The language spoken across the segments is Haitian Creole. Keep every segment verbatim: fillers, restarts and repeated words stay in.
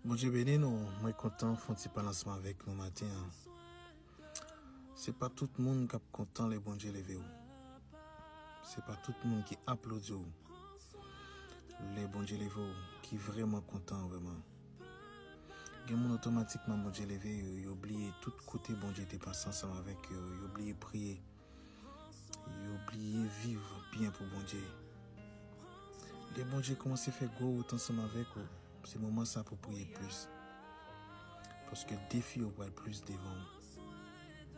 Bondye beni nou. Mwen kontan fè yon ti pale ansanm avèk nou maten an. Se pa tout moun k ap kontan lè Bondye leve w. Se pa tout moun ki aplodi w lè Bondye leve w ki vrèman kontan vrèman. Gen moun otomatikman Bondye leve yo, yo bliye tout kote Bondye te pase ansanm avèk yo, yo bliye priye, yo bliye viv byen pou Bondye. Lè Bondye kòmanse fè gwo wout ansanm avèk ou, se moman sa pou priye plis. Paske defi yo pral plis devan w.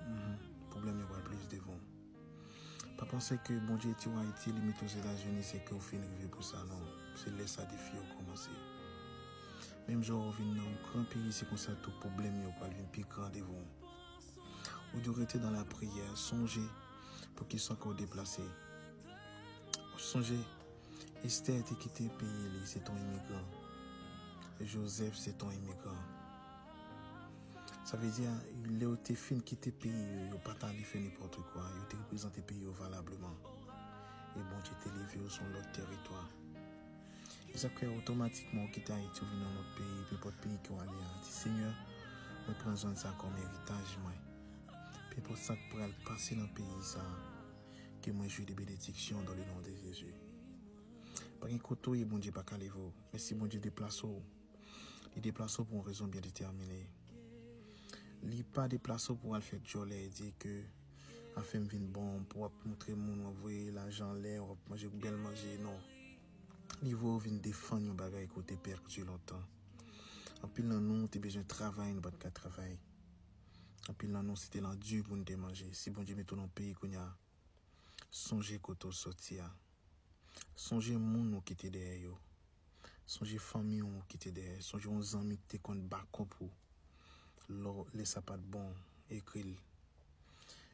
Mhm. Pwoblèm yo pral plis devan w. Pa panse ke Bondye retire w Ayiti, li mete w Ozetazini, se ke w fin rive pou sa, non. Se lè sa defi yo kòmanse. Menm jan w vin nan yon gran peyi, se konsa tou pwoblèm yo pral vin pi gran devan w. Ou dwe rete nan lapriyè, sonje poukisa ke w deplase. Sonje, Estè te kite peyi li, se t on imigran. Jozèf, se t on imigran. Sa vle di, lè yo te fin kite peyi yo, yo pa t ale fè nenpòt kwa, yo te reprezante peyi yo valableman. E Bondye te leve yo sou yon lòt tèritwa. E sa k fè otomatikman ou kite Ayiti, ou vin nan lòt peyi, nenpòt peyi ke w ale a, di, Senyè, mwen pran zòn sa kòm eritaj mwen. Nenpòt sa k pral pase nan peyi sa, ke mwen jwi de benediksyon dans le nom de Jésus. Pa gen kote w ye, Bondye pa ka leve w. Men si Bondye deplase w, li deplase w pou yon rezon byen detèmine. Li pa deplase w pou al fè djòlè, di ke afè m vin bon, pou w ap montre moun, w ap voye lajan anlè, w ap manje bèl manje, non. Li voye w vin defann yon bagay ke w te pèdi lontan. Anpil nan nou te bezwen travay, nou pa t ka travay. Anpil nan nou se te nan di pou nou te manje. Si Bondye mete w nan yon peyi kounye a, sonje kote w soti a. Sonje moun ou kite dèyè yo. Sonje fanmi w ou kite dèyè. Sonje yon zanmi ki te konn bakòp ou. Lè, lè sa pa t bon, ekri l.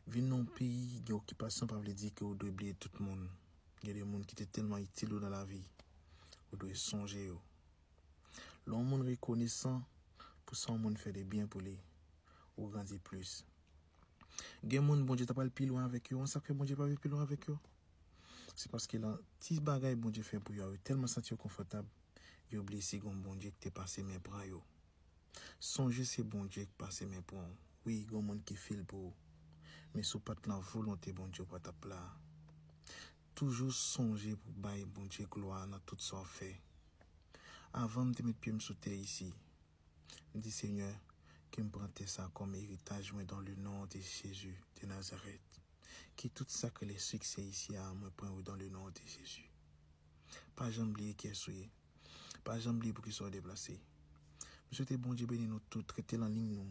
Vin nan yon peyi gen okipasyon pa vle di ke w dwe bliye tout moun. Gen de moun ki te tèlman itil ou nan lavi, ou dwe sonje yo. Lè yon moun rekonesan pou sa yon moun fè de byen pou li, ou grandi plis. Gen moun Bondye ta pral pi lwen avèk yo, sa k fè Bondye pa vin pi lwen avèk yo? Se paske nan ti bagay Bondye fè pou yo, yo tèlman santi yo konfòtab, yo bliye si gen yon Bondye ki te pase men pran yo. Sonje se Bondye ki pase men pran w. Wi, gen moun ki fil pou ou. Men si w pa t nan volonte Bondye, ou pa t ap la. Toujou sonje pou bay Bondye glwa nan tout sa w fè. Avan m te met pye m sou tè isi, m di, Senyè, ke m pran tè sa kòm eritaj mwen dans le nom de Jésus de Nazareth. Ke tout sa k rele siksè isi a, mwen pran yo dans le nom de Jésus. Pa janm bliye kiyès ou ye. Pa janm bliye poukisa w deplase. M swete Bondye beni nou tout. Rete nan liy nou.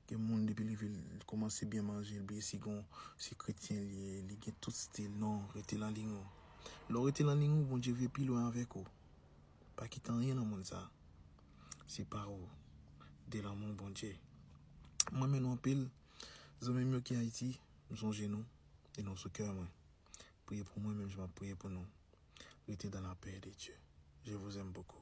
Gen moun depi li leve, li kòmanse byen manje, li bliye si gon, si kretyen li ye, li gen tout stil. Non, rete nan liy ou. Lè w rete nan liy ou, Bondye vle pi lwen avèk ou. Pa kite anyen nan mond sa separe w de lanmou Bondye. Mwen renmen nou anpil. Zanmi m yo ki Ayiti, m sonje nou e nou sou kè mwen. Priye pou mwen menm jan m ap priye pou nou. Rete dans la paix de Dieu. Je vous aime beaucoup.